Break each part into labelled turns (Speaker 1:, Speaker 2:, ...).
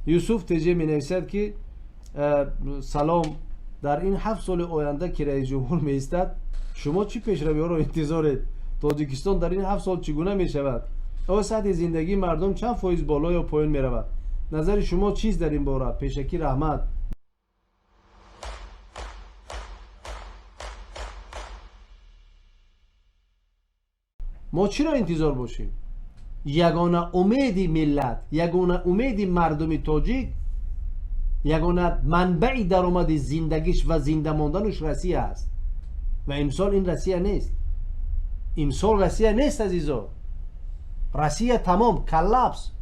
Speaker 1: Юсуф ТЖ менависад, ки салом, дар ин 7 соли оянда, ки раисҷумҳур меистад, шумо чӣ пешравиҳоро интизоред? Тоҷикистон дар ин 7 сол чӣ гуна мешавад? Оё сатҳи зиндагии мардум чанд фоиз боло ё поён меравад? Назари шумо чист дар ин бора? Пешакӣ раҳмат. Мо чиро интизор бошем? Ягона умеди миллат, ягона умеди мардуми тоҷик, ягона манбаи даромади зиндагиш ва зинда мондануш Россия аст. Ва имсол ин Россия нест. Имсол Россия нест, азизо. Россия тамом, коллапс.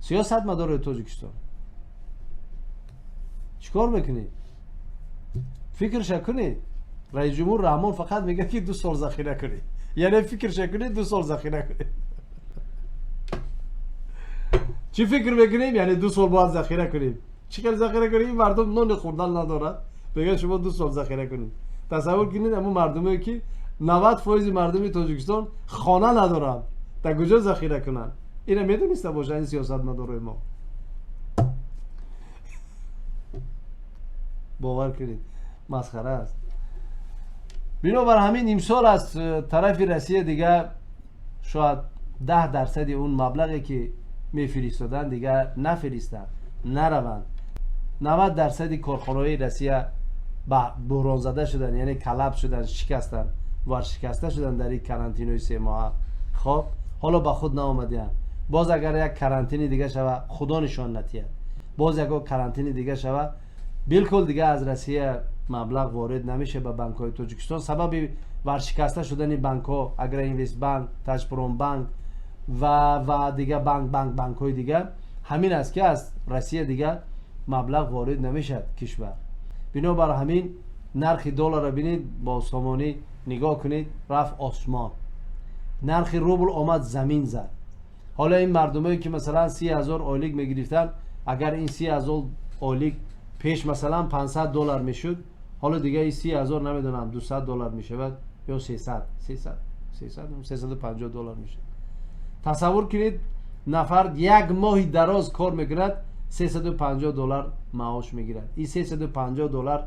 Speaker 1: Сиёсатмадорои Тоҷикистон, чӣ кор мекунед? Фикрша кунед. Раисҷумҳур Раҳмон фақат мегӯяд, ки 2 сол захира кунед. Яъне фикрша кунед, 2 сол захира кунед. Чӣ фикр мекунем? Яъне 2 сол бояд захира кунем. Чӣ хел захира кунем? Ин мардум нони хӯрдан надорад, мегӯяд шумо 2 сол захира кунед. Тасаввур кунед, ҳамун мардумое ки 90% мардуми Тоҷикистон хона надоранд, дар куҷо захира кунанд? Ина медониста бошанд ин сиёсатмадорои мо? Бовар кунед, масхара аст. Бинобар ҳамин, имсол аз тарафи Россия дига шояд 10% он маблағе, ки мефиристоданд, дига нафиристанд, нараванд. 90% корхонаҳои Россия ба буҳронзада шуданд, яъне коллапс шуданд, шикастанд, варшикаста шуданд дар ин карантинои 3 моҳа. Хоб, ҳоло ба худ наомадианд. Боз агар як карантини дига шава, худо нишон натиҳад, боз ягон карантини дига шава, билкул дига аз Россия маблағ ворид намеша ба банкҳои Тоҷикистон. Сабаби варшикаста шудани банкҳо, Агроинвестбанк, Таҷпромбанк ва дига банкҳои дига ҳамин аст, ки аз Россия дига маблағ ворид намешавад кишвар. Бинобар ҳамин, нархи долларро бинед, бо сомонӣ нигоҳ кунед, рафт осмон. Нархи рубл омад, замин зад. Ҳоло ин мардумое, ки масалан 30 000 ойлик мегирифтанд, агар ин 30 000 ойлик пеш масалан 500 доллар мешуд, ҳоло дига ин 30 000, намедонам, 200 доллар мешавад ё 300, 300, 300, 350 доллар мешавад. Тасаввур кунед, нафар як моҳи дароз кор мекунад, 350 доллар маош мегирад. Ин 350 доллар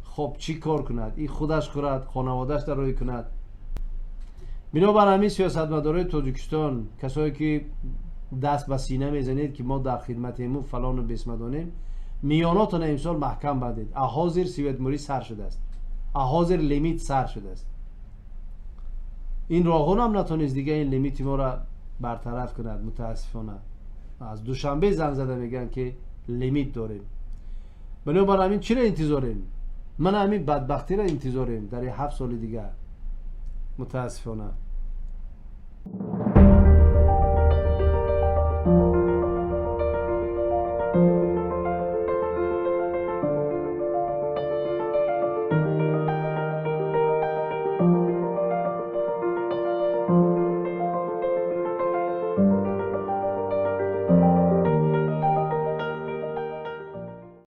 Speaker 1: хоб чӣ кор кунад? Ин худаш хӯрад, хонаводааш дароӣ кунад? Бинобар ҳамин, сиёсатмадорои Тоҷикистон, касое ки даст ба сина мезанед, ки мо дар хидматему фалону бесмадонем, миёнотона имсол маҳкам бандед. А ҳозир светмурӣ сар шудааст, а ҳозир лимит сар шудааст. Ин Роғунам натонист дига ин лимити моро бартараф кунад. Мутаассифона, аз Душанбе занг зада мегӯянд, ки лимит дорем. Бинобар ҳамин, чиро интизорем? Ман ҳамин бадбахтиро интизорем дар ин 7 соли дигар, мутаассифона.